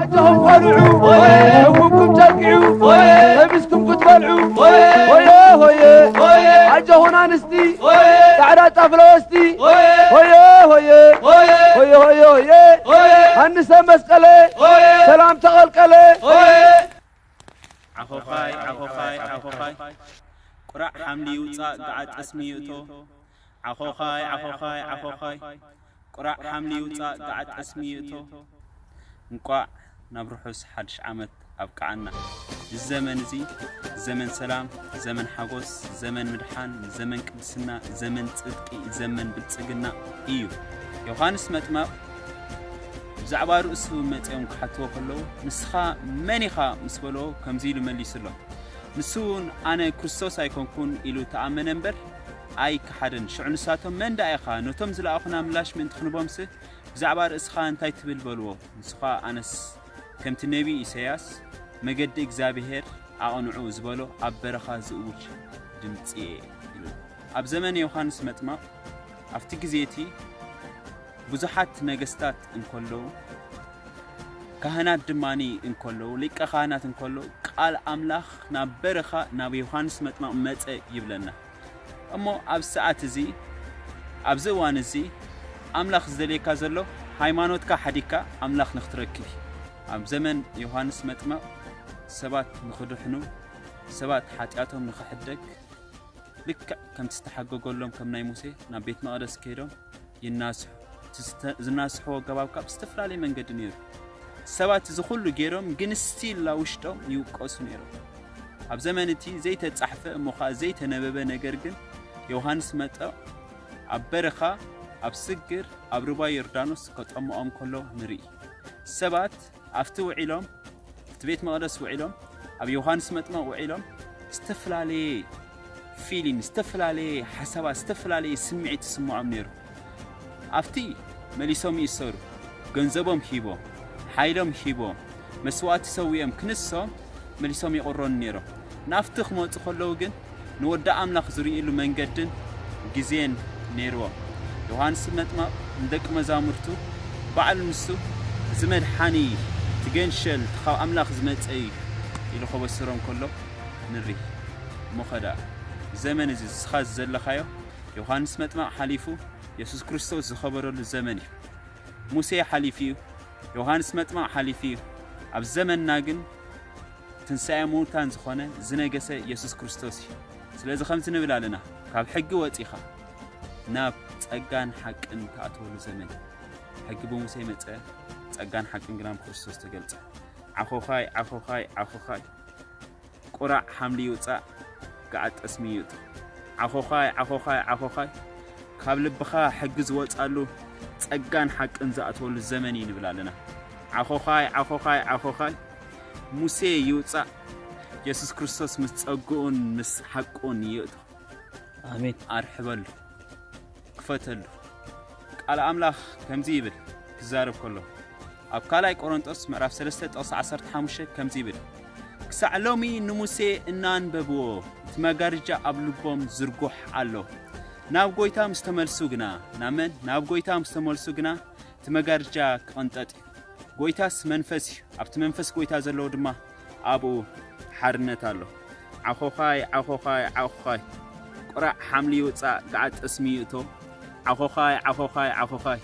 ኣጆኹም ቆልዑ፣ እውኩም ጨቂዑ፣ ለቢስኩም ክትበልዑ። ሆየ ሆየ፣ ኣጆኹም ኣንስቲ፣ ጻዕዳ ጣፍ ለወስቲ። ሆየ ሆየ፣ ሆየ ሆየ ሆየ፣ ሃንሰ መስቀለ፣ ሰላም ተቐልቀለ። ዓኾዃይ ዓኾዃይ ዓኾዃይ፣ ቁራዕ ሓምሊ ይውጻእ፣ ገዓት ጠስሚ ይእቶ። ዓኾዃይ ዓኾዃይ ዓኾዃይ፣ ቁራዕ ሓምሊ ይውጻእ፣ ገዓት ጠስሚ ይእቶ። እንቋዕ ናብ ርሑስ ሓድሽ ዓመት ኣብቅዓና። እዚ ዘመን እዚ ዘመን ሰላም፣ ዘመን ሓጎስ፣ ዘመን ምድሓን፣ ዘመን ቅድስና፣ ዘመን ጽድቂ፣ ዘመን ብልጽግና እዩ። ዮሃንስ መጥመቕ ብዛዕባ ርእሱ መጺኦም ክሓትዎ ከለዉ፣ "ንስኻ መን ኢኻ?" ምስ በልዎ፣ ከምዚ ኢሉ መሊሱሎም። ንሱ እውን፣ "ኣነ ክርስቶስ ኣይኮንኩን" ኢሉ ተኣመነ እምበር ኣይከሓደን። ሽዑ ንሳቶም፣ "መን ደኣ ኢኻ? ነቶም ዝለኣኹና ምላሽ ምእንቲ ክንቦምሲ፣ ብዛዕባ ርእስኻ እንታይ ትብል?" በልዎ። ንሱ ኸኣ፣ "ኣነስ ከምቲ ነቢይ ኢሳይያስ፣ 'መገዲ እግዚኣብሄር ኣቕንዑ' ዝበሎ ኣብ በረኻ ዝእውጅ ድምጺ እየ" ኢሉ። ኣብ ዘመን ዮሃንስ መጥመቕ፣ ኣብቲ ግዜ እቲ ብዙሓት ነገስታት እንከለዉ፣ ካህናት ድማኒ እንከለዉ፣ ሊቀ ካህናት እንከለዉ፣ ቃል ኣምላኽ ናብ በረኻ ናብ ዮሃንስ መጥመቕ መጸ ይብለና። እሞ ኣብ ሰዓት እዚ፣ ኣብዚ እዋን እዚ፣ ኣምላኽ ዝደልየካ ዘሎ፣ ሃይማኖትካ ሓዲግካ ኣምላኽ ንኽትረክብ እዩ። ኣብ ዘመን ዮሃንስ መጥመቕ፣ ሰባት ንኽድሕኑ፣ ሰባት ሓጢኣቶም ንኽሕደግ፣ ልክዕ ከምቲ ዝተሓገገሎም ከም ናይ ሙሴ ናብ ቤት መቕደስ ከይዶም ይናስሑ። እቲ ዝተ-፣ ዝናስሕዎ ኣገባብ ካብ ዝተፈላለየ መንገዲ ነይሩ። ሰባት እዚ ኩሉ ገይሮም ግን ስቲል ኣብ ውሽጦም ይውቀሱ ነይሮም። ኣብ ዘመን እቲ ዘይተጻሕፈ እሞ ኸኣ ዘይተነበበ ነገር ግን ዮሃንስ መጥምቕ ኣብ በረኻ፣ ኣብ ስግር፣ ኣብ ሩባ ዮርዳኖስ ከጠምቖም ከሎ ንርኢ። ሰባት ኣብቲ ውዒሎም፣ ኣብቲ ቤት መቕደስ ውዒሎም፣ ኣብ ዮሃንስ መጥምቕ ውዒሎም፣ ዝተፈላለየ ፊሊንግ፣ ዝተፈላለየ ሓሳባት፣ ዝተፈላለየ ስምዒት ይስምዖም ነይሩ። ኣብቲ መሊሶም ይእሰሩ፣ ገንዘቦም ሂቦም፣ ሓይሎም ሂቦም፣ መስዋእቲ ሰዊኦም ክንሶም መሊሶም ይቕረኑ ነይሮም። ናብቲ ክመጹ ከለዉ ግን ንወዲ ኣምላኽ ዝርእይሉ መንገድን ግዜን ነይርዎም። ዮሃንስ መጥምቕ ንደቂ መዛሙርቱ ባዕሉ ንሱ፣ "እዚ መድሓኒ፣ እቲ ገንሸል፣ እቲ ካብ ኣምላኽ ዝመጸ እዩ" ኢሉ ከበስሮም ከሎ ንርኢ። እሞ ኸ ደኣ፣ ዘመን እዚ ንስኻ ዘለኻዮ፣ ዮሃንስ መጥምቕ ሓሊፉ፣ የሱስ ክርስቶስ ዝኸበረሉ ዘመን እዩ። ሙሴ ሓሊፉ እዩ። ዮሃንስ መጥምቕ ሓሊፉ እዩ። ኣብ ዘመንና ግን ትንሳኤ ምዉታን ዝኾነ ዝነገሰ የሱስ ክርስቶስ እዩ። ስለዚ ከምዚ ንብል ኣለና፣ ካብ ሕጊ ወጺኻ ናብ ጸጋን ሓቅን ትኣትወሉ ዘመን። ሕጊ ብሙሴ መጸ፣ ጸጋን ሓቅን ግና ብክርስቶስ ተገልጸ። ዓኾዃይ፣ ዓኾዃይ፣ ዓኾዃይ፣ ቁራዕ ሓምሊ ይውጻእ፣ ገዓት ጠስሚ ይእቶ። ዓኾዃይ፣ ዓኾዃይ፣ ዓኾዃይ፣ ካብ ልብኻ ሕጊ ዝወጻሉ፣ ጸጋን ሓቅን ዝኣትወሉ ዘመን እዩ ንብል ኣለና። ዓኾዃይ፣ ዓኾዃይ፣ ዓኾዃይ፣ ሙሴ ይውጻእ፣ የሱስ ክርስቶስ ምስ ጸግኡን ምስ ሓቁን ይእቶ። ኣሜን። ኣርሕበሉ፣ ክፈተሉ። ቃል ኣምላኽ ከምዚ ይብል፣ ክዛረብ ከሎ፣ ኣብ ካልኣይ ቆሮንጦስ ምዕራፍ ሰለስተ ጥቕሲ ዓሰርተ ሓሙሽተ ከምዚ ይብል፣ "ክሳዕ ሎሚ ንሙሴ እናንበብዎ፣ እቲ መጋረጃ ኣብ ልቦም ዝርጉሕ ኣሎ። ናብ ጐይታ ምስ ተመልሱ ግና"፣ ናብ መን? "ናብ ጐይታ ምስ ተመልሱ ግና፣ እቲ መጋረጃ ክቕንጠጥ እዩ። ጐይታስ መንፈስ እዩ፣ ኣብቲ መንፈስ ጐይታ ዘለዉ ድማ ኣብኡ ሓርነት ኣሎ።" ዓኾዃይ፣ ዓኾዃይ፣ ዓኾዃይ፣ ቁራዕ ሓምሊ ይውጻእ፣ ገዓት ጠስሚ ይእቶ። ዓኾዃይ፣ ዓኾዃይ፣ ዓኾዃይ፣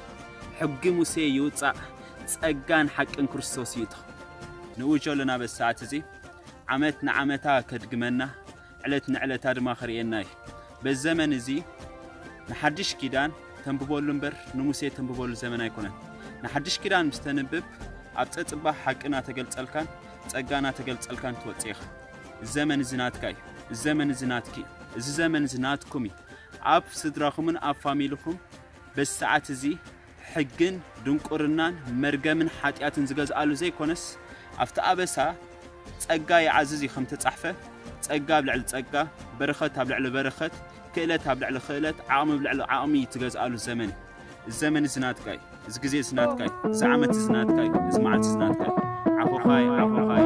ሕጊ ሙሴ ይውጻእ፣ ጸጋን ሓቅን ክርስቶስ ይእቶ። ንእውጆ ኣለና በዚ ሰዓት እዚ፣ ዓመት ንዓመታ ከድግመና፣ ዕለት ንዕለታ ድማ ክርእየና እዩ። በዚ ዘመን እዚ ንሓድሽ ኪዳን ተንብበሉ እምበር ንሙሴ ተንብበሉ ዘመን ኣይኮነን። ንሓድሽ ኪዳን ምስ ተንብብ ኣብ ጸጽባሕ ሓቂ እናተገልጸልካን ጸጋ እናተገልጸልካን ትወጽእ ኢኻ። እዚ ዘመን እዚ ናትካ እዩ። እዚ ዘመን እዚ ናትኪ እዩ። እዚ ዘመን እዚ ናትኩም እዩ። ኣብ ስድራኹምን ኣብ ፋሚልኹም በዚ ሰዓት እዚ ሕግን ድንቁርናን መርገምን ሓጢኣትን ዝገዝኣሉ ዘይኮነስ፣ ኣብቲ ኣበሳ ጸጋ ይዓዝዝ እዩ ከም ተጻሕፈ፣ ጸጋ ኣብ ልዕሊ ጸጋ፣ በረኸት ኣብ ልዕሊ በረኸት፣ ክእለት ኣብ ልዕሊ ክእለት፣ ዓቕሚ ኣብ ልዕሊ ዓቕሚ ትገዝኣሉ ዘመን እዩ። እዚ ዘመን እዚ ናትካ እዩ። እዚ ግዜ እዚ ናትካ እዩ። እዚ ዓመት እዚ ናትካ እዩ። እዚ መዓልቲ እዚ ናትካ እዩ። ዓኾኻይ፣ ዓኾኻይ፣